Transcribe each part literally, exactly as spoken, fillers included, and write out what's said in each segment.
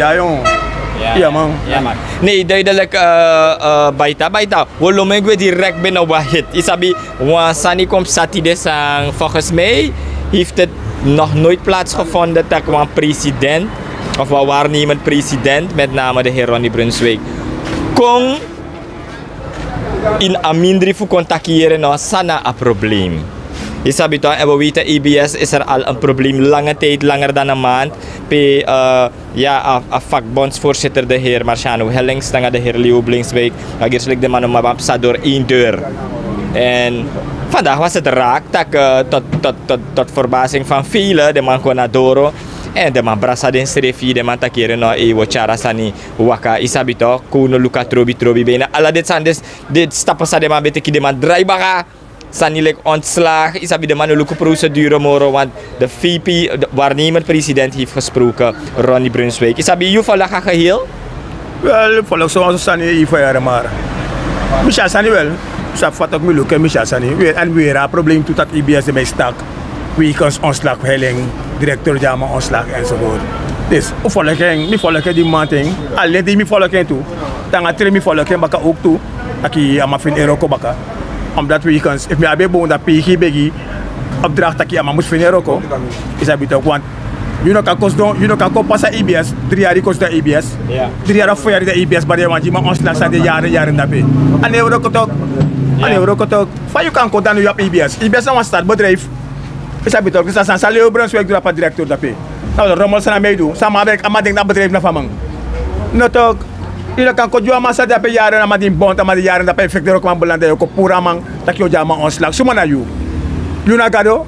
dya, yon. Nee, duidelijk. Baita, baita, wi o lobi en gwe direkt binnen wan hit. Yu sabi, wan sani kon psa tide san, volgens mij heeft het nog nooit plaatsgevonden dat wan president of wan waarnemend president, met name de heer Ronnie Brunswijk, kon in amindri fu kon taki yere no, san na a probleem. Yu sabi toch, en we weten, E B S is er al een probleem lange tijd, langer dan een maand. Pe, eh, ja, a, a vakbondsvoorzitter, de heer Marciano Hellings, nanga de heer Leo Blingswijk, a gerselik de man om a psa door één deur. En vandaag was het raak dat, eh, tot, tot, tot, tot verbazing van velen, de man kon na doro. En de man brasa den srefi, de man taki yere no, e, wi o tyari a sani waka, yu sabi toch, kon luku a trobi trobi bijna. Ala dit san, dit, dit stappen san de man ben teki, de man drai baka. Sani leki ontslag, yu sabi, de man no luku procedure moro, want de V P, de waarnemend president, heeft gesproken, Ronnie Brunswijk. Yu sabi, yu volg a geheel? Wel, volg so, so sani yu fu yere, maar mi si a sani wel. Sabi fa tak' mi luku en, mi si a sani wel. En wi yere a probleem tu tak' E B S de man stak. Wegens ontslag, Hellings, directeur, di a man ontslag enzovoort. Dus un volg en, mi volg en di mamanten. Alleen di mi volg en tu. Nanga tide mi volg en baka ook tu. Taki a man feni en wroko baka. Omdat wegens, efu mi abi en boon, dan peigi begi opdracht taki a man mus feni en wroko. Yu sabi toch, want yu no kan kon sidon, yu no kan kon pasa E B S, dri yari kon sidon E B S. Dri yari of fo yari dan E B S, maar yu wani gi man ontslag san de yari, yari dape. A no e wroko toch. A no e wroko toch. Fa yu kan kon dan yu abi E B S? E B S na wan staatsbedrijf. Yu sabi toch, dus a sani san Leo Brunswijk du, a poti directeur dape. Na wan rommel san a man e du. San a man e du, a man denki a bedrijf na fu a man. No toch. Yu no kan kon gi wan man san de dape yari, a man di bun, a man de yari dape, feki den wrokoman belanda, yu o kon puru a man, taki yu o gi a man ontslag. Suma na yu? Yu na Gado?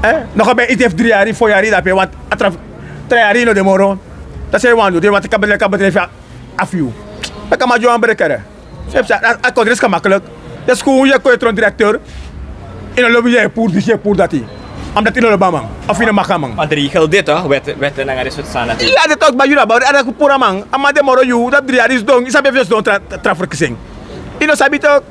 Eh? No go ben iti fu dri yari, fo yari dape, want a tra, tra yari no de moro. Dati san yu wani du, den wani teki a bedrijf, a bedrijf fu yu. Meki a man gi wan break. Sabi san, a, a kondre is gemakkelijk. Dus kon yu e kon e tron directeur. Yu no lobi, yu e puru disi, yu e puru dati. Omdat yu no lobi a man. Of yu no mag a man. Want regel dit toch, wet, wet nanga den sortu sani dati. Ya, den taki, maar yu no abi, a dati puru a man. A man de moro yu, dati dri yari sidon, yu sabi efu yu sidon tra, tra, tra verkiezing. Yu no sabi toch.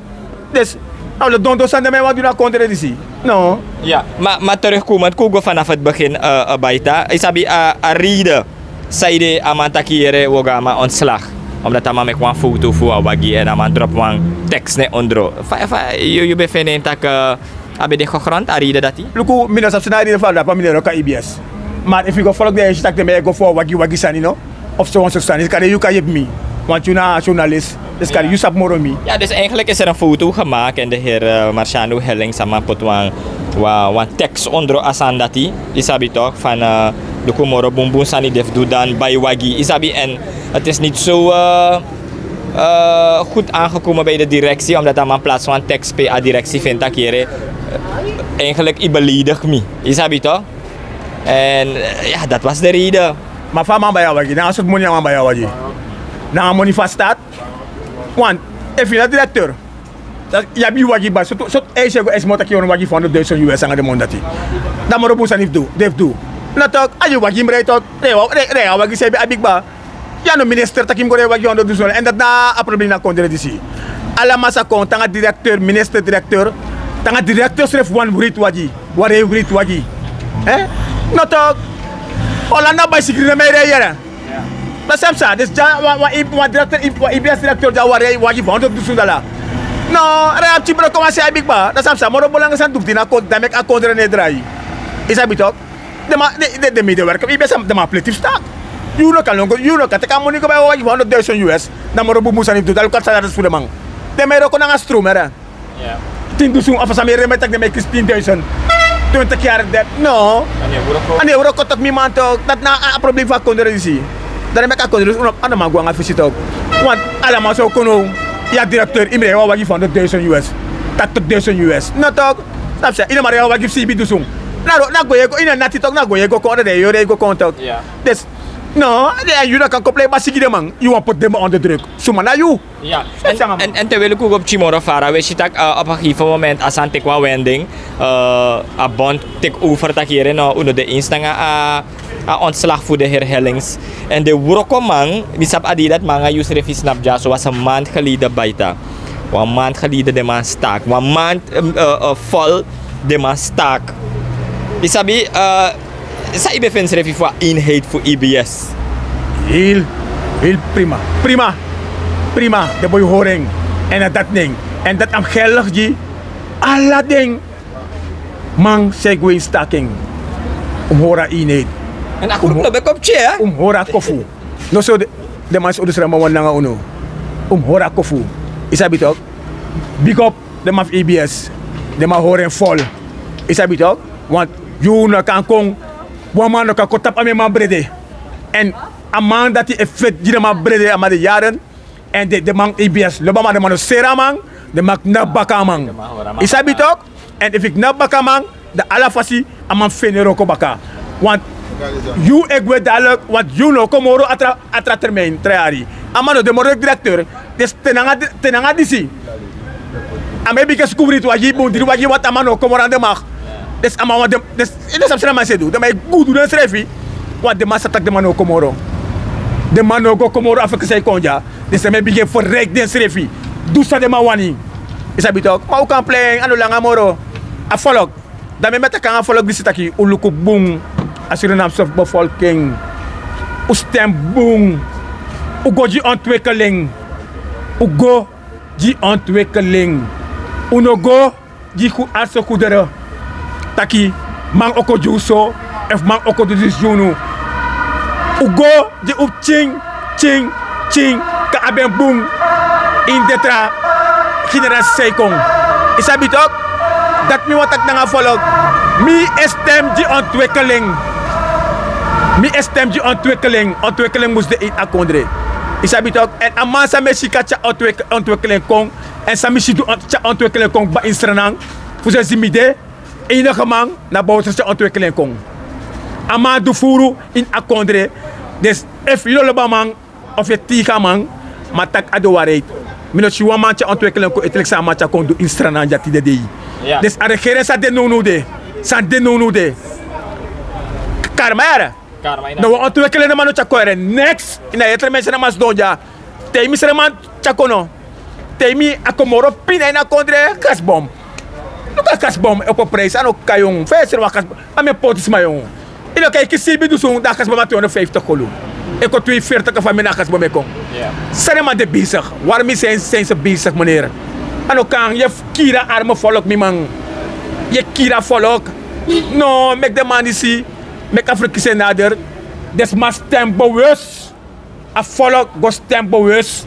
Dus, now, den dondondo sani den man e wani du na kondre disi. No. Ja, maar, maar terugkomend, kon go vanaf het begin, eh, eh, Baita. Yu sabi a, a reden. Sanede a man taki yere wi o gi a man ontslag. Omdat a man meki wan foto fu a wagi en a man drop wan tekst na en ondro. Fa, fa, yu, yu ben feni en taki, eh, a ben de gegrond, a reden dati? Luku, mi no sabi san na a reden fu a dati, ma mi no e wroko na E B S. Maar efu yu go volg den, yu e si taki den man e go fu a wagi, wagi sani no. Of so wan sortu sani. Kande yu kan yepi mi. Want yu na journalist. Dus kande yu sabi moro mi. Ja, dus eigenlijk is er een foto gemaakt en de heer, eh, Marciano Hellings, a man poti wan, wan, wan tekst ondro a sani dati. Yu sabi toch, van, eh, luku moro bunbun sani den fu du dan bai wagi. Yu sabi, en het is niet zo, eh, eh, goed aangekomen bij de directie, omdat a man plaats wan tekst pe a directie feni taki yere, eh, eigenlijk yu beledig mi. Yu sabi toch? En, eh, ja, dat was de reden. Maar fa a man bai a wagi, nanga sortu moni a man bai a wagi? Nanga moni fu a staat. Want efu yu na directeur, dan yu abi yu wagi kba. Sortu, sortu eisi yu e go eisi man taki yu wani wagi fu honderd duizend U S nanga den moni dati? Dan moro bun sani fu du, den fu du. No toch, a yu wagi mus rij toch. Rij, rij, rij a wagi san yu ben abi kba. Yu a no minister taki yu mus go rij wagi fu honderd duizend. En dati na a probleem na kondre disi. Ala man sa kon, te nanga directeur, minister, directeur. Te nanga directeur srefi wani rij wagi. Wani rij wagi. Eh? No toch. Hollanda, bicycle no man e rij yere. Dati san mi sa, dus dya wan, wan, wan directeur, wan E B S directeur dya wani rij wagi fu honderd duizend dollar. No, rij a pikin broko wan san yu abi kba. Dati san mi sa, moro belangrijk sani du fu du na kon, dan meki a kondre no e drai. Yu sabi toch? Den man, den, den, den medewerker, yu ben sa, den man pleti fu staki. Yu no kan lon go, yu no kan teki a moni go bai wan wagi fu honderd duizend U S. Dan moro bunbun sani fu du, dan luku a salaris fu den man. Den man e wroko nanga stroom, hè. Tin dusun, of san mi e yere den man e taki den man e kisi tin duizend. Twintig jaar deti, no. A no e wroko toch, mi man toch. Dati na a, a probleem fu a kondre disi. Dan meki a kondre disi, unu, a no man go nanga fisi toch. Want ala man sa kon now, yu a directeur, yu mus rij wan wagi fu honderd duizend U S. Tachtig duizend U S. No toch. Sabi san, yu no man rij wan wagi fu seibi dusun. Na, na go yeye go, ini a nati toch, na go yeye go kon, dan yu o rij go kon toch. Dus, no, yu no kan kon prei basi gi den man, yu wani poti den man onder druk. Suma na yu? Ja, en, en, en terwijl wi go pikin moro fara, wi si taki, eh, op een gegeven moment a sani teki wan wending, eh, a bond teki over taki yere no, unu no de eens nanga a, a ontslag fu de heer Hellings. En den wrokoman, mi sabi a dei dati, ma nanga yu srefi snapu dyaso, was een maand geleden, Baita. Wan maand geleden den man staki. Wan maand, eh, eh, eh, vol den man staki. Yu sabi, eh, san yu ben feni srefi fu a eenheid fu E B S? Heel. Heli prima. Prima. Prima. Den boi hori en. Èn na dati nen. Èn dati a mus geldig gi ala den man san e gwe ini staking. Un mus hori a eenheid. Èn a grupu no ben kon pikin. Un mus hori a kofu. No so den man si un dus rama wan nanga unu. Un mus hori a kofu. Yu sabi tok? Big up den man fu E B S. Den man hori en fol. Yu sabi tok? Want yu no kan kon. Wan man no kan kon tapu a mi man brede. Èn a man dati e feti gi den man brede a man de yaren. Èn den man E B S lobi a man, den man no seri a man. Den man knapu baka a man. Yu sabi tok? Èn efu yu knapu baka a man, dan ala fasi a man feni wroko baka. Want yu e gwe dadilik, want yu no o kon moro a tra termijn tra yari. A man no de moro leki direkteur. Dus te nanga disi a man e bigin e skubri tu wagi bun diri wagi, want a man no o kon moro na den makti. Dus a man wani den, dus yu no sabi san a man si e du, den man e gudu densrefi. Want den man sa taki den man no o kon moro. Den man no o go kon moro Afrika san e kon dya. Den sma e bigin e ferreiki densrefi. Du san den man wani. Yu sabi tok? Ma un kan plei en a no langa moro. A folok. Dan mi e taki nanga a folok disi taki un luku bun. A Surinamse befolking. Un stem bun. Un go gi ontwikkeling. Un go gi ontwikkeling. Un no go gi arse kudere. Taki man o kon gi un so, efu man o kon du disi gi unu. Un go gi un pikin pikin pikin kan abi en bun. Ini den tra generasi san e kon. Yu sabi tok? Dati mi wani taki nanga folok. Mi e stem gi ontwikkeling. Mi e stem gi ontwikkeling. Ontwikkeling mus de ini a kondre. Yu sabi tok? Èn a man san mi e si kan tyari ontwikkeling kon, èn san mi si du tyari ontwikkeling kon kba ini Sranan. Fu sesi mi de enige man na Bouterse tyari ontwikkeling kon. A man du furu ini a kondre. Dus efu yu no lobi a man, of yu e tigi a man, ma taki a de wari. Mi no si wan man tyari ontwikkeling kon eteleki san a man tyari kon du ini Sranan dya tide dei. Dus a regering san de nownow de, san de nownow de. Karma yara. Na wan ontwikkeling na man no tyari kon yara. Neks ini a yetre mensi na man sidon dya. Te yu mi sreman tyari kon no. Te yu mi a kon moro pina ini a kondre. Kasbom. Luku a kasbom e opo prijsi a no kai yon fe sreman kasbom. A mi e poti sma yon. Yu no kai kisi sibi dusun dan a kasbom a tu hondro fifti kolu. E kon tu yu ferti kafa mi na a kasbom e kon. Sreman de besik. Wari mi sensi sensi besik meneri. A no kan yu e kiri a arme folok mi man. Yu e kiri a folok. No meki den man disi meki a ferkisi en nader. Den sma stem bewus. A folok go stem bewus.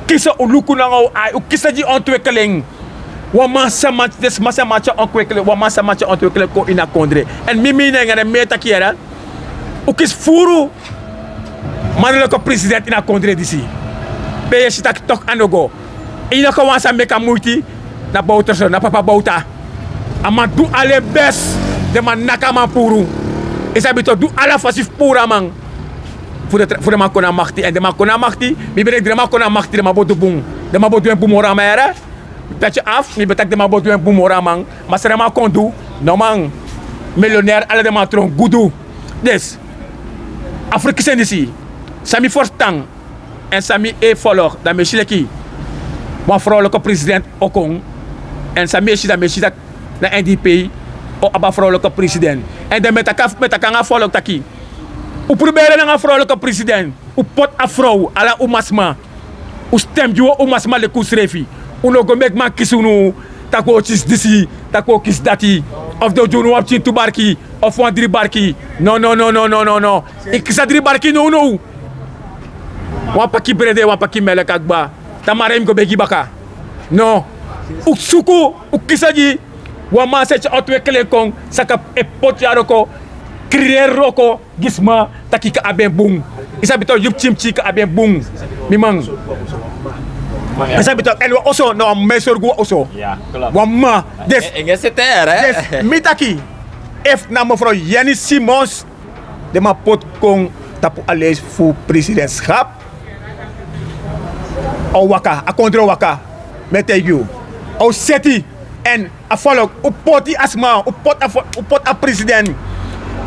Kisi un luku nanga un ai un kisi gi ontwikkeling. Wan man san man tyari ontwikkeling kon ini a kondre. Èn mi mi nanga den mi e taki yere. Un kisi furu maneloko president ini a kondre disi. Pe yu e si taki tok a no go. Ini a kon wan san meki a muiti. Na bowterse na papa bowta. A man du ala en bes. Den man naki a man puru. Yu sabi tu du ala fasi fu puru a man. Fu den man kon na makti èn den man kon na makti. Mi ben denki den man kon na makti den man bo du bun. Den man bo du en bun moro a man yere. Peti afu mi ben taki den man bo du en bun moro a man. Ma san den man kon du. No man. Milionair ala den man tron gudu. Des a ferkisi en disi. San mi ferstan èn san mi e folok dan mi e si leki wan frowliki president o kon. Èn san mi e si dan mi e si dati na n d p o abi a frowliki president. Èn dan mi e taki nanga a folok taki un pruberi nanga a frowliki president. Un poti a frow ala umasma. Un stem gi wan umasma leki unsrefi. Un no go meki man kisi unu. Tak' un o kisi disi, tak' un o kisi dati. Of den o gi unu wan pikin tu barki of wan dri barki. No no no no no no. Yu kisi a dri barki nownow. Wan paki brede wan paki meleki a kba. Tamara yu mus go begi baka. No. Un suku un kisi a gi wan man san e tyari ontwikkeling kon saka e poti a wroko. Kriyeri wroko gi sma. Taki yu kan abi en bun. Yu sabi tok yu pikin pikin kan abi en bun. Mi man. Yu sabi tok èn wan oso na wan man e sorgu wan oso. Wan man. Des mi taki efu na mefrow yeni simons den man poti kon tapu a leisi fu presidentskap. A o waka a kondre o waka. Mi e taigi yu a o seti. Èn a folok un poti a sma un poti a president.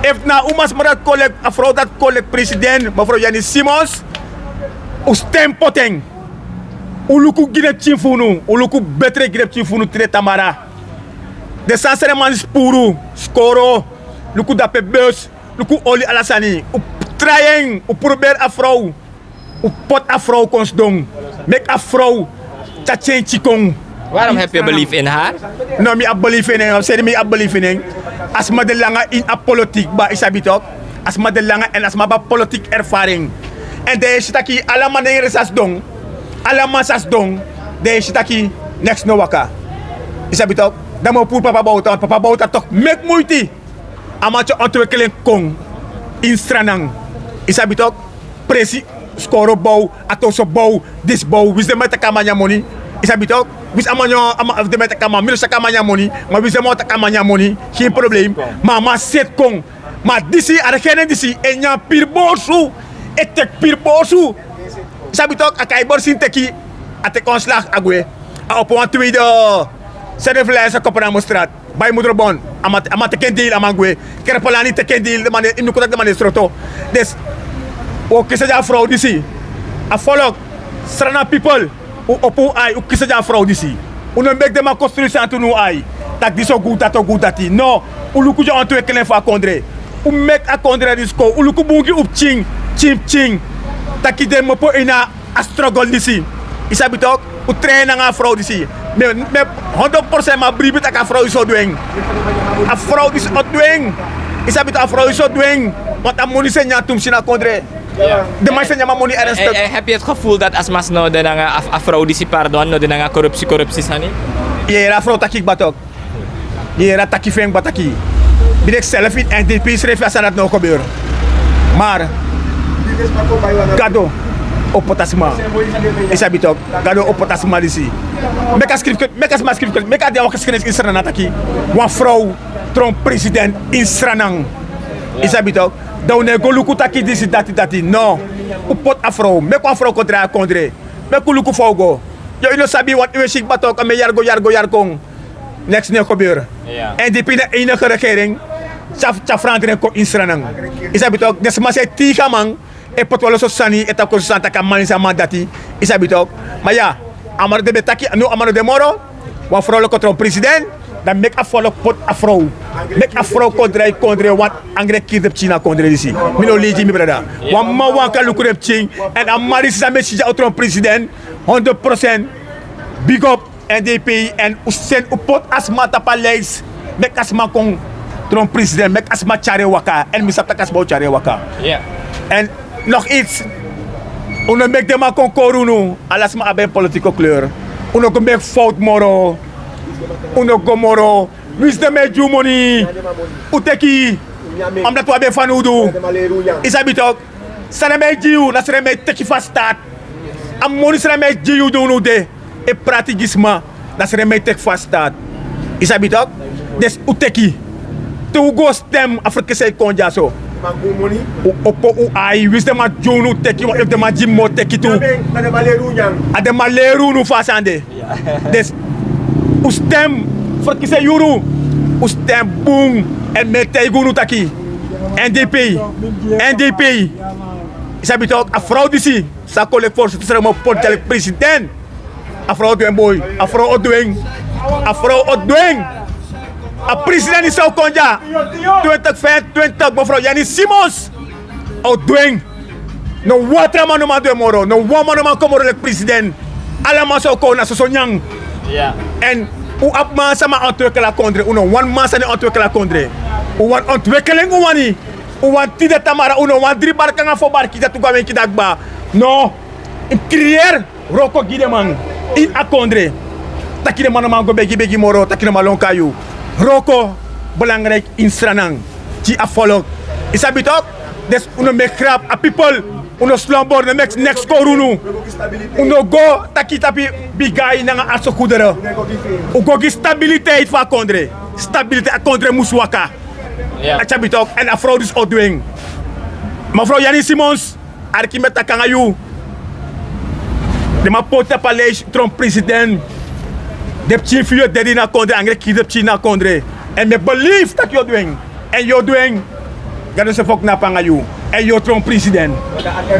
Efu na a umasma dati kon leki a frow dati kon leki president mefrow yeni simons. Un stem poti en. Un luku gi den pikin fu unu un luku betre gi den pikin fu unu tide tamara. Den sani san den man disi puru skoro. Luku dape bus. Luku oli ala sani un trai en un pruberi a frow. Un poti a frow kon sidon. Meki a frow tyatyenki kon. Waarom heb je belief in haar? No, mi abi belief ini en. Seri mi abi belief ini en. A sma de langa ini a politiki kba, yu sabi tok. A sma de langa èn a sma abi a politiki ervaring. Èn dan yu e si taki ala man na en resi a sidon. Ala man sa sidon. Dan yu e si taki neks no waka. Yu sabi tok. Dan mi o puru papa Bouta, want papa Bouta tok meki muiti. A man tyari ontwikkeling kon ini Sranan. Yu sabi tok. Presi, skoro bow, atoso bow, disi bow. Winsi den man e taki a man nyan moni. Yu sabi tok. Winsi a man nyan, a man, den man e taki a man, mi no si taki a man nyan moni. Ma winsi den man o taki a man nyan moni, gen problem. Ma a man seti kon. Ma disi, a regering disi e nyan piri borsu. E teki piri borsu. Yu sabi tok, a kai borsu ini teki. A teki ontslag, a gwe. A opo wan tweede, eh, Sede Vlaisa Kopernamerstraat. Bai Mudrobon, a man, a man teki en deal, a man gwe. Kerpelani teki en deal, den man e, yu no kon taki den man e sroto. Dus, un o kisi a frow disi. A folku, Sranan people, un opo un ai, un kisi a frow disi. Un no meki den man konstruisi anu unu ai. Taki disi o gudu, dati o gudu, dati. No, un luku a ontwikkeling fu a kondre. Un meki a kondre disi kon, un luku bun gi un pikin, pikin, pikin. Taki den mu poi ini a struggle disi. Yu sabi tok, un train nanga a frow disi. Mi, mi hondro procent, mi abi bribi taki a frow disi o du en. A frow disi o du en. Yu sabi tok, a frow disi o du en. Want a moni san e nyan tumsi na kondre. Ja. Den man san e nyan a moni ernstig. En, en heb je het gevoel dat a sma no de nanga a, a frow disi, pardon, no de nanga corruptie, corruptie sani? Yere a frow taki kba tok. Yere a taki fu en kba taki. Mi de zelf ini N D P srefi, a sani dati no o gebeur. Maar Gado o poti a sma. Yu sabi tok. Gado o poti a sma disi. Meki a skrifi, meki a sma skrifi, meki a de wan geschiedenis ini Sranan taki wan frow tronkpresident ini Sranan. Yu sabi tok. Dan un no e go luku taki disi, dati, dati. No. Un poti a frow. Meki wan frow kon drai a kondre. Meki un luku fa un go. Yu, yu no sabi, want yu e si kba tok, a man e yari go, yari go, yari kon. Neks no e gebeur. Ja. Èn N D P na enige regering san, san e ferandra kon ini Sranan. Yu sabi tok, den sma san e tigi a man, e poti wan lo so sani, e taki so sani taki a man disi, a man dati. Yu sabi tok. Ma ya, a man no de, ben taki, no, a man no de moro. Wan frow leki tronkpresident, dan meki a frow poti a frow. Meki a frow kon drai kondre, want angri e kiri den pikin na kondre disi. Mi no lei gi, mi brada. Wan mama wani luku den pikin, èn a mama disi san mi e si dya, o tronkpresident, hondro procent. Big up. N D P, èn un seni, un poti a sma tapu a lijst. Meki a sma kon tronkpresident, meki a sma tyari en waka. Èn mi sabi taki a sma o tyari en waka. Ja. Èn nog iets. Un no meki den man kon kori unu. Ala sma abi en politieke kleur. Un no go meki fowtu moro. Un no go moro. Winsi den man e gi un moni, un teki. Omdat wi abi en fanowdu. Yu sabi tok. San den man e gi yu, na san den man e teki fu a staat. A moni san den man e gi yu, di unu de e prati gi sma, na san den man e teki fu a staat. Yu sabi tok? Dus un teki. Te un go stem, a ferkisi e kon dyaso. Un opo un ai, winsi den man gi unu, teki, efu den man gi mi moro, teki tu. A den man leri unu fa a sani de. Dus un stem, ferkisi e yuru, un stem bun. Èn mi e taigi unu taki N D P, N D P. Yu sabi tok, a frow disi san kon leki voorzitter, san den man o poti dya leki president. A frow o du en, boi. A frow o du en. A frow o du en. A president disi o kon dya twintig vijfentwintig, mevrouw Yannie Simons. A o du en. No wan tra man no man du en moro. No wan man no man kon moro leki president. Ala man san o kon na soso nyan. Ja. Èn un abi man san man ontwikkel a kondre. Un no wani man san e ontwikkel a kondre. Un wani ontwikkeling, un wani. Un wani tide tamara, un no wani dri barki nanga fo barki, dati un go na wenki dati kba. No. Un creëer wroko gi den man ini a kondre. Taki den man no man go begi begi moro, taki no man lon kon na yu. Wroko belangrijk ini Sranan. Gi a volk. Yu sabi tok? Dus un no meki grap, a people. Un no slon bor, no meki neks kori unu. Un no go taki tapu bigi ai nanga artsen goederen. Un go gi stabiliteit fu a kondre. Stabiliteit, a kondre musu waka. Ja. A sabi tok, èn a frow disi o du en. Mevrouw Yannie Simons, arki, mi e taki nanga yu. Den man poti tapu a lijst tronkpresident. Den pikin fu yu e dede ini a kondre, angri e kiri den pikin ini a kondre. Èn mi e believe taki yu o du en. Èn yu o du en. Gado srefi o knapu nanga yu. Èn yu o tronkpresident.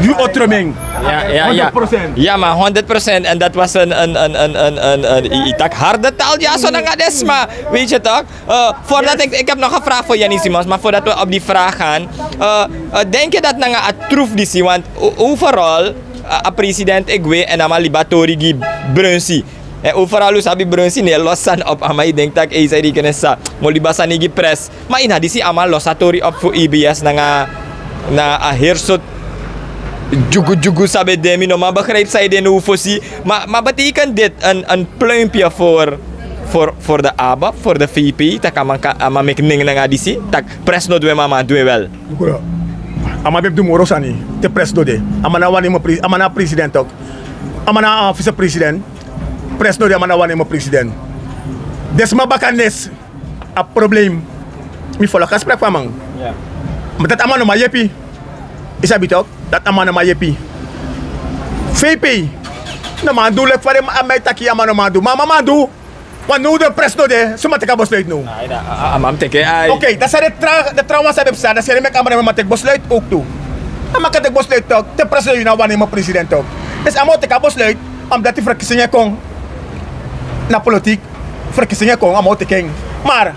Yu o tron en. Ja, ja, ja. Honderd procent. Ja, maar honderd procent. En dat was een, een, een, een, een, een, een, yu taki harde taal, ja, so nanga den sma. Weet je toch? Eh, voordat ik, ik heb nog een vraag voor Yannie Simons, maar voordat we op die vraag gaan, eh, eh, denk je dat nanga a troef disi, want o-, overal, A president e gwe èn a man libi a tori gi Brunsi. Èn overal un sabi Brunsi no e losi sani op. A man e denki tak' ei san e diki en sa, mi o libi a sani gi pres. Ma ini a disi a man losi a tori op fu E B S nanga na a heri sortu dyugudyugu san ben de. Mi no man begrijpi san e de now fosi. Ma ma betekent dit en pluimpje voor voor de ABOP, voor de VP, tak' a man meki nen nanga disi, tak' pres no du en ma a man du en wel. A man ben mus du moro sani. Te pres no de, a man na wani mi a president tok. A man na a vicepresident. Pres no de, a man na wani mi a president. Den sma baka nes a probleem. Mi folok a sprek fu a man. Ma dati a man no man yepi. Yu sabi tok, dati a man no man yepi. VP no man du leki fa den man e taki a man no man du, ma a man man du. Want now den pres no de, suma teki a besluit now? A man mus teki en. Okei, dan san den trawan san ben psa, dan san den meki a man no man teki besluit owktu. A man kan teki besluit tok, te pres no de yu no wani en mi a president tok. Dus a man o teki a besluit. A mus dati ferkisi en kon. Na politik, ferkisi en kon a man o teki en. Mar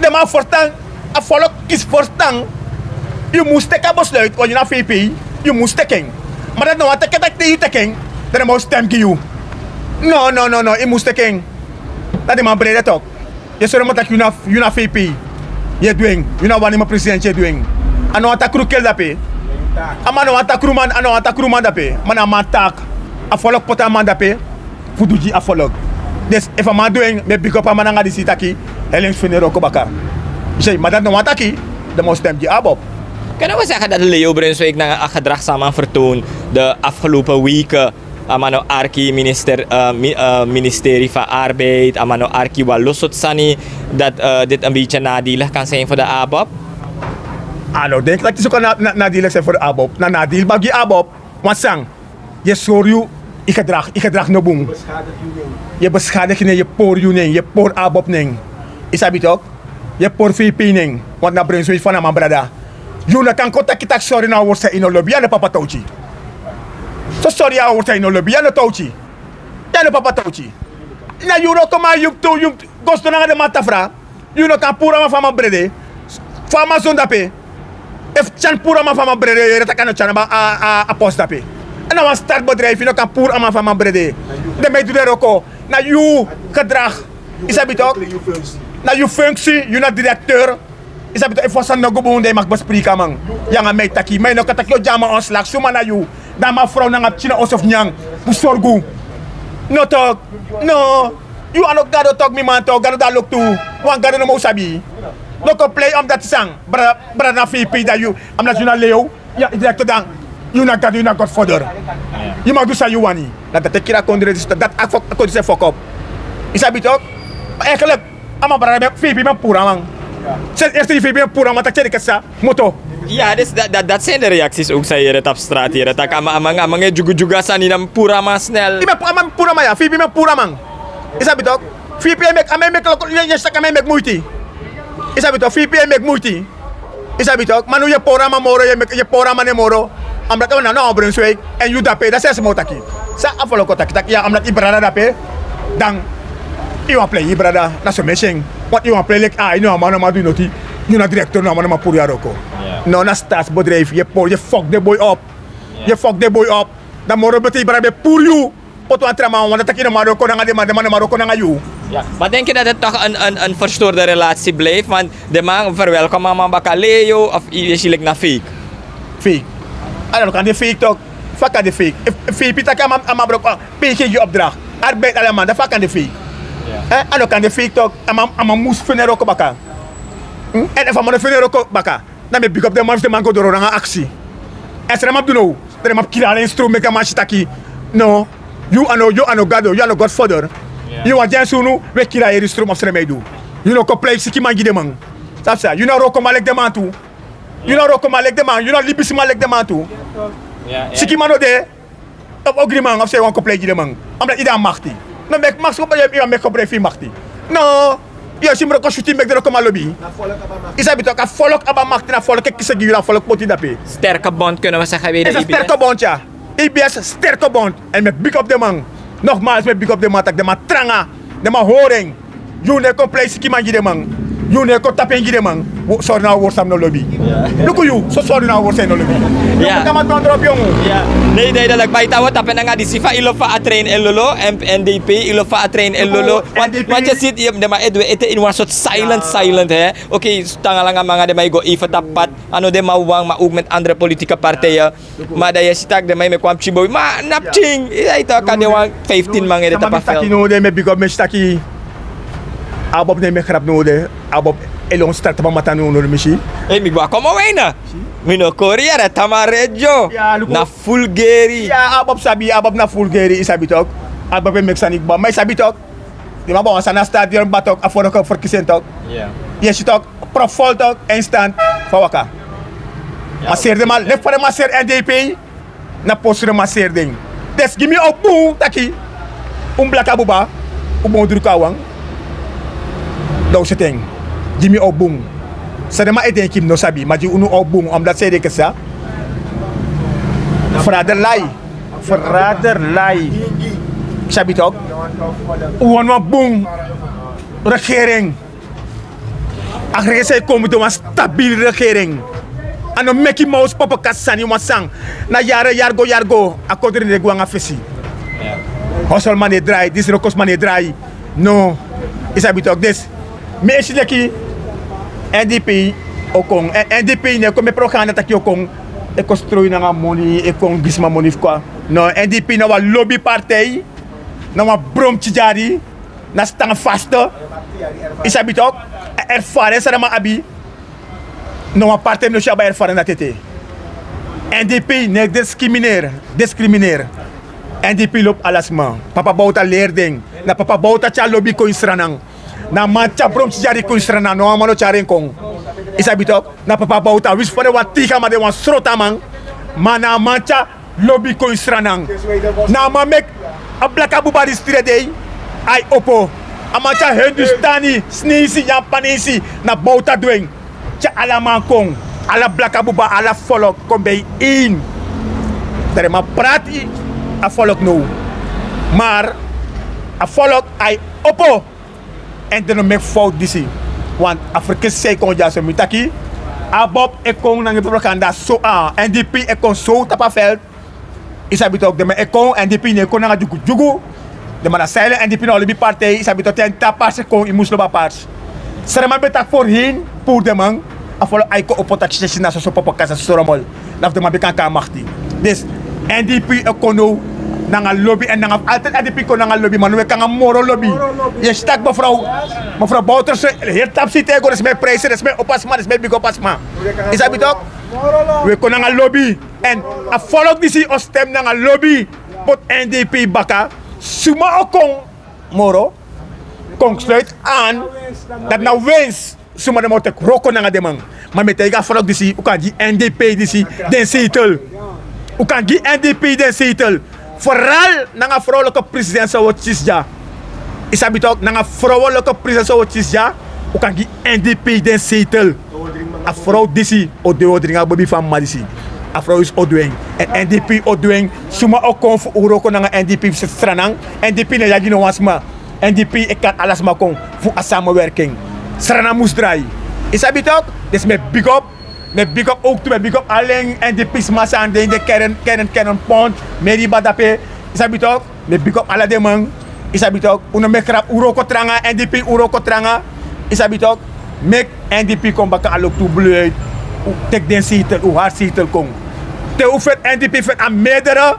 den man ferstan, a folok kisi ferstan. Yu mus teki a besluit wan yu na VP. Yu mus teki en. Ma dati no wani taki tak' te yu teki en, dan den man o stem gi yu. No no no no yu mus teki en. Dati den man brede tok. Yu e sori mi taki yu na VP. Yu e du en. Yu na wani mi a president yu e du en. A no wani taki rukeli dape. A man no wani taki ruman a no wani taki ruman dape. Ma na a man taki. A folok poti a man dape fu du gi a folok. Dus efu a man du en mi e bigi opu a man nanga disi taki, helings feni wroko baka. Sei ma dati no wani taki den man o stem gi ABOP. Kan no wi segi dati leo brunswik nanga a gedrag san a man fertoon de afgelopen weken? A man no arki minister, ministeri fu arbeid, a man no arki wan lo sortu sani, dati dit en beitye nadelig kan sin fu de ABOP. A no denki tak' disi kon nadelig sin fu de ABOP. Na nadelig baka gi ABOP. Wan san? Yu e sori yu, yu gedrag yu gedrag no bun. Yu e beskadik yu nen, yu e pori yu nen, yu e pori ABOP nen. Yu sabi tok? Yu e pori VP nen. Want na brunswik fu a na man brada. Yu no kan kon taki tak' sori na a worsi san yu no lobi. Yu a no papa towti. So sori yu a worsi san yu no lobi, yu a no towti. Yu a no papa towti. Na yu no kon man yu mus tu yu mus go sidon nanga den man tafra. Yu no kan puru a man fu a man brede. Fu a man zon dape. Efu tyan puru a man fu a man brede yu yere tak' a no tyan a post dape. Èn na wan start bedrijfi yu no kan puru a man fu a man brede. Den man e du den wroko. Na yu gedrag. Yu sabi tok? Na yu funksi, yu na direkteur. Yu sabi tok efu wan sani no go bun dan yu maki bespriki a man. Yu nanga mi e taki ma yu no kan taki yu o gi a man ontslak suma na yu? Dan a man frow nanga pikin na oso fu nyan mus sorgu. No tok. No. Yu a no gado tok mi man tok gado de a loktu. Wan gado no man un sabi. No kon plei om dati san. Brada na fei pei dan yu. Amdati yu na leo. Yu a direkto dan. Yu na gado yu na godfoder. Yu man du san yu wani. Na dati e kiri a kondre disi dati a kondre disi e fokop. Yu sabi tok? Eigenlik a man brada ben fei pei ben puru a man. Seti esti fei pei ben puru a man taki tye di kesa. Moto. Ya dati sin de reaksis owk san yere tapu strati yere taki a man e dyugu dyugu a sani na mi puru a man snel. Yu ben puru a man ya fei pei ben puru a man. Yu sabi tok? Fei pei e meki a man e meki loko yu e si tak' a man e meki muiti. Yu sabi tok fei pei e meki muiti. Yu sabi tok ma now yu e pori a man moro yu e pori a man nen moro. Amdati a man na na wan brunswik. Èn yu dape dan sesi mi o taki. San a foloko taki tak' ya amdati yu brada dape. Dan yu wani plei yu brada na so mi e si en. Wantu yu wani plei leki a ini wan man no man du yu noti. Yu na direktor no a man no man puru yu a wroko. No na statsbedrijfi yu e pori yu e fok den boi op. Yu e fok den boi op. Dan moro bete yu brada ben puru yu. Poti wan tra man wan dati taki yu no man wroko nanga den man den man no man wroko nanga yu. Ma denki dati e tok en en en ferstorde relasi blifi want den man ferwelkom a man baka leo of yu e si leki na feik. Feik. A no kan de feik tok. Fa kan de feik? Efu fei pei taki a man broko. Pei kei gi opdrak. Arbeid ala man dan fa kan de feik? A no kan de feik tok. A man mus feni en wroko baka. Èn efu a man no feni en wroko baka, dan mi e bigi op den man fu den man go doro nanga aksi. Èn san den man mus du now? Dan den man mus kiri ala en strow meki a man si taki no. Yu a no gado yu a no godfoder. Yu wani gi en sunu? Wi e kiri a heri strow ma fu san den man e du. Yu no kon plei sikiman gi den man. Sabi san yu na wrokoman leki den man tu. Yu na wrokoman leki den man yu na libisma leki den man tu. Sikiman no de. Of ogriman of san yu wani kon plei gi den man. Amdati yu de a makti. No meki makti kon plei yu wani meki kon plei fu yu makti. No. Yu e si mi wroko suti meki den wrokoman lobi. Yu sabi tok a folok abi a makti na folok e kisi en gi yu na folok poti yu dape. Sterke bond kunnen we segi wede. Sterke bond ya. Ebs sterke bond. Èn mi e bigi op den man. Nogmals mi e bigi op den man tak' den man tranga. Den man hori en. Yu no e kon plei sikiman gi den man. Yu no e kon tapu en gi den man. Sori na a worst san mi no lobi. Luku yu, so sori na a worst san yu no lobi. Yu kon tapu a man tron dropu yu. Ne yu dei dati leki bai tan wi o tapu en nanga disi fa yu lobi fa a trein e lolo. Èn N D P yu lobi fa a trein e lolo. Wan tyesi den man e du en ete ini wan sortu silent silent hè. Okei, tanga langa man nanga den man e go even tapu pad. A no den man wawan ma ook met andere politieke partijen. Ma dan yu e si tak' den man e meki wan pikin bobi ma na pikin yu e taki a de wan fiftin man ede tapu a fel. Taki no de mi e bigi op mi e si taki. Abob ne mi e grabu no de. Abob e lon start tapu a mata no no mi si. Ei mi go a komo weina. Mi no kori yara tama redio. Na fulgeri. Abob sabi abob na fulgeri yu sabi tok. Abob e meki sani kba ma yu sabi tok. Di ma bon a sani a stadion batok a foro kon ferkisi en tok. Yu e si tok. Profol tok en stand. Fa waka. Maseri den man leki fa den maseri N D P. Na postu den maseri den. Desi gi mi o bun taki. Un blaka buba. Un bon druku a wan. Dan un seti en. Gi mi o bun. San den man e denki mi no sabi ma gi unu o bun omdati san ede kesa. Frader lai. Frader lai. Sabi tok. Un wani wan bun. Regering. A regering san e kon mutu wan stabil regering. A no meki mawsu popo kasi sani wan san. Na yari yari go yari go a kodri ne gwe nanga fesi. Hosolman e drai disi rokosman e drai. No. Yu sabi tok disi. Mi e si leki. N D P o kon. N D P ne kon mi e prokan na taki o kon. E kon stroi nanga moni e kon gi sma moni fu kon. No, N D P na wan lobi partij. Na wan bromtyi dyari. Na stanfaste. Yu sabi tok. A erfaren san den man abi. Na wan partij mi no si abi a erfaren na tete. N D P ne diskrimineer. Diskrimineer. N D P lobi ala sma. Papa bowta leri den. Na papa bowta tyari lobi kon ini sranan. Na a man tyari bromtyi dyari kon ini sranan no a man no tyari en kon. Yu sabi tok. Na papa bowta wisi fa den wan tigaman den wan srotaman. Ma na a man tyari lobi kon ini sranan. Na a man meki a blaka buba disi tri dei. Ai opo. A man tyari hindustani sneisi yapanesi. Na bowta du en. Tyari ala man kon. Ala blaka buba ala folok kon ben ini. Dan den man prati. A folok now. Mar a folok ai opo. Èn den no meki fowtu disi. Wan a ferkisi san e kon dyaso mi taki. Abob e kon nanga en propaganda so a N D P e kon so tapu a veld. Yu sabi tok den man e kon N D P no e kon nanga dyugu dyugu. Den man na silent N D P na wan lobi partij yu sabi tok te a ini te a parsi e kon yu mus lobi a parsi. San den man ben taki forhin puru den man. A folo a e kon opo taki sesi na soso popo kasa soso romol. Na fu den man ben kan kon na makti. Disi N D P e kon now nanga lobi èn nanga altèdi N D P kon nanga lobi ma now e kon nanga moro lobi. Yu e si tak' mefrow mefrow bowters heri tapu siti e go den sma e prijsi den sma e opo a sma den sma e bigi opo a sma. Yu sabi tok'. Wi e kon nanga lobi èn a folok disi o stem nanga lobi. Poti N D P baka suma o kon moro. Kon sluiti an. Dati na wens. Suma den man o teki wroko nanga den man. Ma mi e taigi a folok disi un kan gi N D P disi den seitel. Un kan gi N D P den seitel. Foral nanga frowliki president san un o kisi dya. Yu sabi tok' nanga frowliki president san un o kisi dya. Un kan gi N D P den seitel. A frow disi o du en o dringi a bobi fu a mama disi. A frow disi o du en. Èn N D P o du en. Suma o kon fu un wroko nanga N D P fu seti sranan. N D P no e yagi no wan sma. N D P e kari ala sma kon fu a samenwerking. Sranan mus drai. Yu sabi tok'. Disi mi e bigi op. Mi e bigi op owktu mi e bigi op ala en N D P sma san de ini den keren keren pont. Meri badape. Yu sabi tok'. Mi e bigi op ala den man. Yu sabi tok'. Un no meki rapu un wroko tranga N D P un wroko tranga. Yu sabi tok'. Meki N D P kon baka a loktu bluit. Un teki den seitel un hari seitel kon. Te un feti N D P feti a medere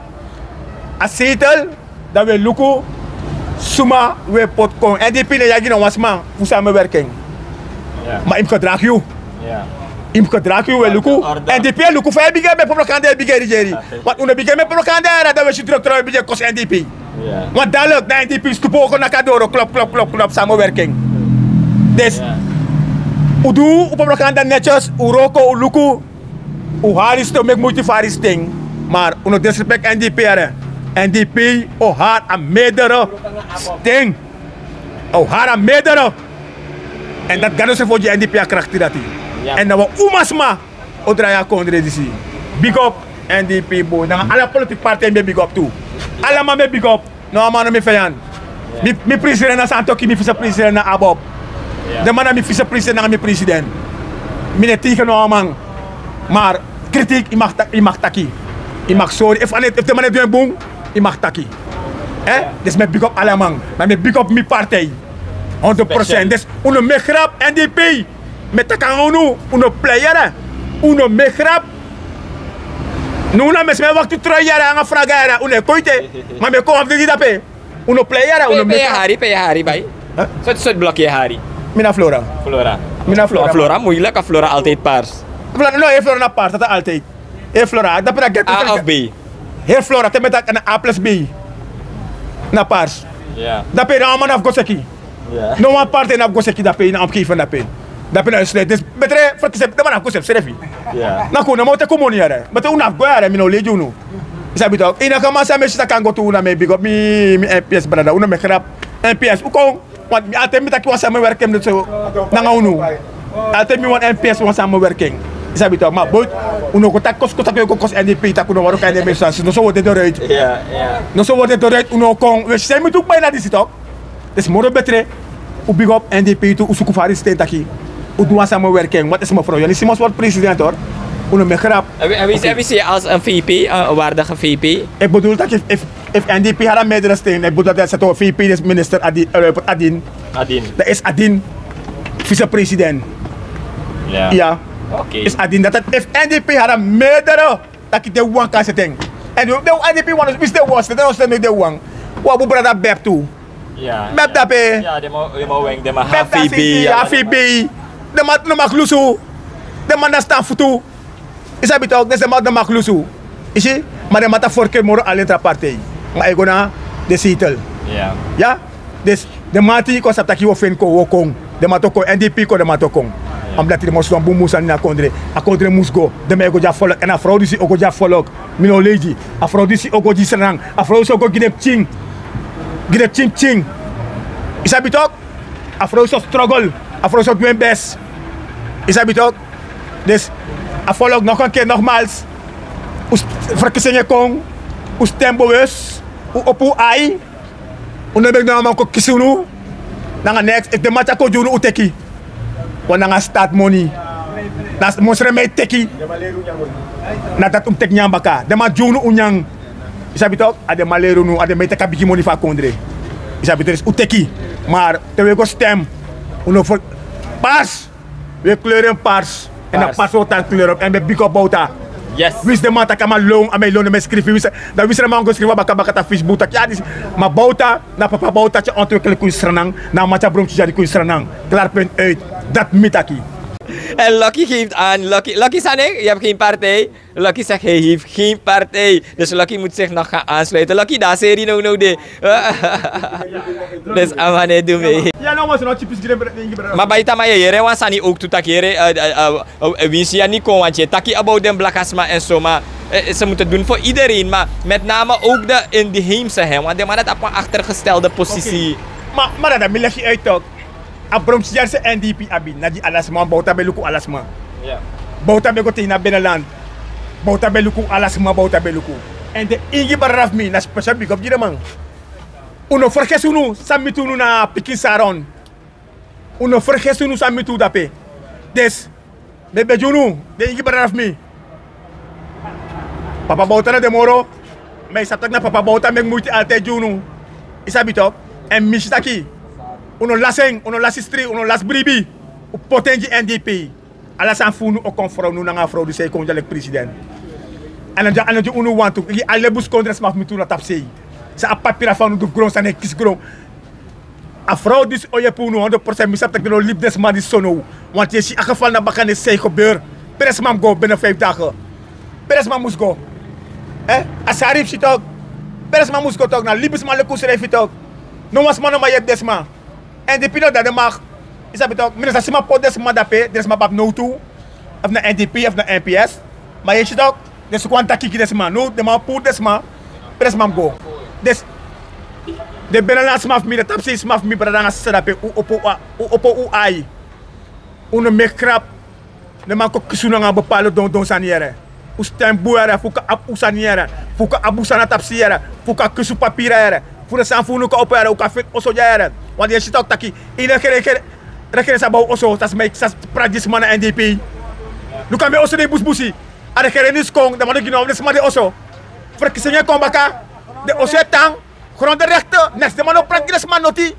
a seitel. Dan wi e luku suma wi e poti kon. N D P no e yagi na wan sma fu samenwerking. Ma yu mus gedragi yu. Yu mus gedragi yu wi e luku. N D P e luku fa yu e bigin e meki propaganda e bigin e rigeri. Want un no bigin e meki propaganda yara dan wi e si drokdrok e bigin e kosi N D P. Want dadelijk na N D P stupu oko naki a doro klop klop klop klop samenwerking. Dus un du un propaganda netjes un wroko un luku. Un hari sten un meki muiti fu hari sten. Maar un no disrespect N D P yara. N D P o hari a medere sten. O hari a medere. Èn dati gado srefi o gi N D P a krakti dati. Èn na wan umasma o drai a kondre disi. Big up. N D P boi nanga ala politik parti mi e big up tu. Ala man mi e big up. No a man no mi feyan. Mi prisirena san toki mi fisa prisirena abob. Den man na mi vicepresident nanga mi president. Mi no e tegen no wan man. Maar kritiek, yu mag ta- yu mag taki. Yu mag sori. Efu a no- efu den man no e du en bun, yu mag taki. Eh? Dus mi e big up ala man. Ma mi e big up mi partij. Honderd procent. Dus unu no meki grap, N D P. Mi e taki nanga unu, unu no plei yere. Unu no meki grap. No, unu na mi e si mi e wakti tron yere nanga fraga yere, unu e kon ete. Ma mi e kon fu dede dape. Unu no plei yere, unu no meki grap. Pe yu e hari, pe yu e hari bai? Sortu sortu blok yu e hari? Mi na Flora. Flora. Mi na Flora. Flora, moeilijk, a Flora altijd paars. Flora, no, heri Flora na paars, dati altijd. Heri Flora, dape na ghetto. A of B? Heri Flora, te mi e taki na A plus B. Na paars. Dape na wan man no abi go seki. No wan partij no abi go seki dape ini a omgeving dape. Dape na yu sleti. Dus betre ferkisi den man no abi go seki srefi. Na kon, no man o teki un moni yere. Betre un no abi go yere, mi no lei gi unu. Yu sabi toch? Enige man san mi e si taki kan go tu, na mi e big up mi, mi N P S brada. Unu no meki grap. N P S, un kon. Want mi altijd mi taki wan samenwerking nanga unu. Altijd mi wan N P S, wan samenwerking. Yu sabi toch? Ma boy, unu no go taki kosi kosi taki yu go kosi N D P, taki unu no wani N D P, so no so wi o de doruit. No so wi o de doruit, unu no kon. We si san mi tu bai na disi toch. Dus moro betre, un big up N D P tu, un suku fu hari sten taki un du wan samenwerking. Want is mevrouw Yoni Simons word president, hoor. Unu no meki grap. Heb je, heb je, heb je ze als een V P, een waardige V P? Ik bedoel dat if, if, if N D P hari a meerdere sten, ik bedoel dat is het V P, dus minister Adi-, eh, Adin. Adin. Dat is Adin, vicepresident. Ja. Ja. Oké. Is Adin dat het, if N D P hari a meerdere taki den wan kan seti en. En den N D P wan, winsi den wan seti en, den no seti en, den wan. Wi abi brada Beb tu. Beb dape. Ya, den man, den man weng, den man Beb hafi dati, bi, ya, ya. Hafi bi. Den man no mag lusu. Den man na stan futu. Yu sabi toch, dus den man no mag lusu. Yu si, ma den man tan voorkeur moro ala den tra partij. Ma e go na den zetel. Ya. Ya? Dus den man di kon sabi taki wi o feni kon, wi o kon. Den man o kon, N D P kon, den man o kon. Omdat den mus du wan bun bun sani na a kondre. A kondre mus go. Den man e go gi a volk. En a vrouw disi o go gi a volk. Mi no lei gi. A vrouw disi o go gi Sranan. A vrouw disi o go gi den pikin. Gi den pikin pikin. Yu sabi toch? A vrouw disi o struggle. A vrouw disi o du en best. Yu sabi toch? Dus a volk, nog een keer, nogmaals. Un st-, verkiezingen kon. Un stem bewust. Un opo un ai. Un no meki no wan man kon kisi unu. Nanga niks. Efu den man tyari kon gi unu, un teki. Wan nanga start money. Na mosrem e teki. Na dati un teki nyan baka. Den man gi unu, un nyan. Yu sabi toch, a den man leri unu, a den man e teki a bigi money fu a kondre. Yu sabi toch, un teki. Maar te wi e go stem, un no fu pars. Wi e kleur en pars. En a pars wi o tan kleur op. En mi e big up Bouta. Yes. Winsi den man taki a man lon, a man e lon, den man e skrifi. Winsi, dan winsi den man go skrifi baka baka na Facebook taki, ya, disi. Ma Bouta, na papa Bouta tyari ontwikkeling kon ini Sranan. Na a man tyari Bromtje Dyari kon ini Sranan. Klaar, punt, uit. Dati mi taki. En Lucky geeft aan. Lucky, Lucky, san yu, yu abi geen partij. Lucky zegt hij heeft geen partij. Dus Lucky moet zich nog gaan aansluiten. Lucky, daar serie no no de. Dus a man e du mee. Ya, no, was no typisch. Ma bai, tamaa yu e yere wan sani ook tu taki, yere, eh, eh, eh, eh, winsi yu no kon, want yu e taki about den blakasma en zo, maar, eh, ze moeten doen voor iedereen, maar met name ook de inheemse, hè, want den man dati abi wan achtergestelde positie. Oké. Ma, ma dati mi legi uit toch. A Bromtje Dyari san N D P abi, na gi ala sma, Bouta ben luku ala sma. Ya. Bouta ben go te ini a binnenland. Bouta ben luku ala sma, Bouta ben luku. En den Ingi brada fu mi, na special big up gi den man. Un no fergesi unu san miti unu na pikin Saron. Un no fergesi unu san miti unu dape. Dus, mi e begi unu, den Ingi brada fu mi. Papa Bouta no de moro. Ma yu sabi taki na papa Bouta meki muiti altijd gi unu. Yu sabi toch? En mi si taki un no lasi en, un no lasi stri, un no lasi bribi. Un poti en gi N D P. Ala sani fu unu o kon frow, unu nanga a frow disi e kon dya leki president. A no dya, a no dya unu wantu. Gi ala den buskondre sma fu mi tu na tapusei. San a papira fu unu du fu gron, san e kisi gron. A frow disi o yepi unu honderd procent. Mi sabi taki den no libi den sma disi so now. Want yu e si a geval na baka, ne san e gebeur. Pe den sma mus go binnen vijf dagen? Pe den sma mus go? Eh? A sari fu si toch. Pe den sma mus go toch? Na libisma leki unsrefi toch. No wan sma no man yepi den sma. N D P no de na de macht. Yu sabi toch, mi no sa si man poti den sma dape, den sma abi nowtu. Of na N D P, of na N P S. Ma yu e si toch, den suku wan taki gi den sma. No, den man puru den sma, pe den sma mus go. Dus, den binnenland sma fu mi, den tapusei sma fu mi, brada nanga sisa dape, un opo, un opo un ai. Un no meki grap. Den man kon kisi unu nanga bepaalde dondon sani yere. Un stem bun yere, fu un kan abi un sani yere. Fu un kan abi un sani na tapusei yere. Fu un kan kisi un papira yere. Fu den sani fu unu kan opo yere, un kan feni oso dya yere. Want yu e si toch taki, ini a gere gere, Regering sa bow oso, sa sma e, sa prati gi sma na N D P. Luku a mi oso de busbusi. A regering no e kon, dan mi no gi no, den sma de oso. Verkiezingen e kon baka. Den oso e tan, grondenrechten, neks den man no prati gi den sma noti.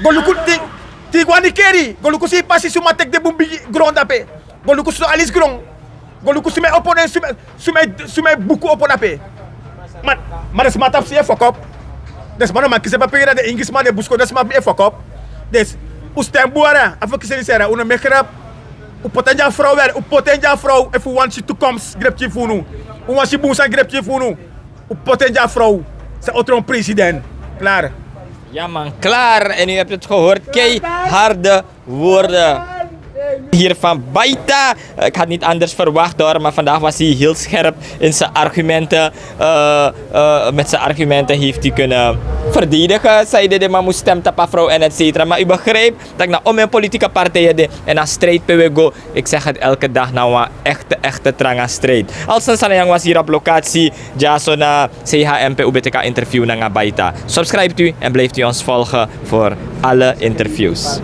Go luku te, te yu go a Nikeri, go luku san yu pasi, suma teki den bun bigi gron dape. Go luku san yu alis gron. Go luku suma e opo den, suma, suma, suma e buku opo dape. Ma, ma den sma tapu si e fokop. Den sma no man kisi papiri, den Ingisma, den buskondesma e fokop. Dus, un stem bun, a verkiezingen seri, un no meki grap. Un poti en gi a frow, un poti en gi a frow, efu un wani si toekomst gi den pikin fu unu. Un wani si bun sani gi den pikin fu unu. Un poti en gi a frow, san o tron president. Klaar. Ja man, klaar. En u hebt het gehoord, keiharde woorden hier van Baita. Ik had niet anders verwacht hoor, maar vandaag was hij heel scherp in zijn argumenten. Eh, eh, met zijn argumenten heeft hij kunnen verdedigen, zei hij, de man moet stem tapu a frow en et cetera. Maar u begrijpt dat na om en politieke partijen de, en a strijd pe we go, ik zeg het elke dag, na wan echte, echte tranga strijd. Alson Sanayang was hier op locatie, dyaso na C H M pe un ben teki a interview nanga Baita. Subscribe tu en blijft u ons volgen voor alle interviews.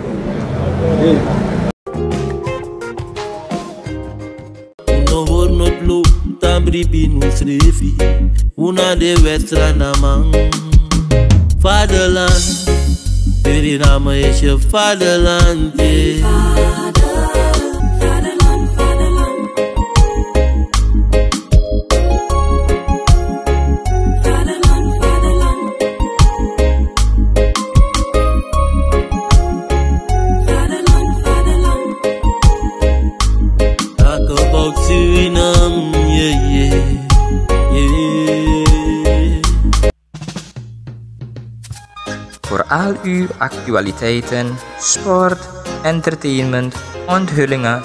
Un no hori noti lo, un tan bribi un srefi. Un na den West-Sranaman. Vaderland, Suriname is je vaderland, yeah. Talk about Suriname, yeah, yeah, yeah. Voor al uw actualiteiten, sport, entertainment, onthullingen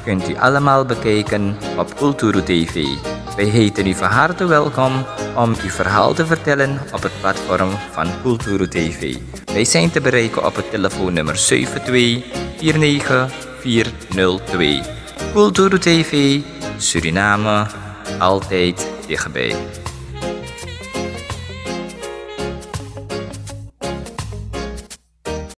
kunt u allemaal bekijken op Kulturu T V. Wij heten u van harte welkom om uw verhaal te vertellen op het platform van Kulturu T V. Wij zijn te bereiken op het telefoonnummer zeven twee vier negen vier nul twee. Kulturu T V, Suriname, altijd dichtbij.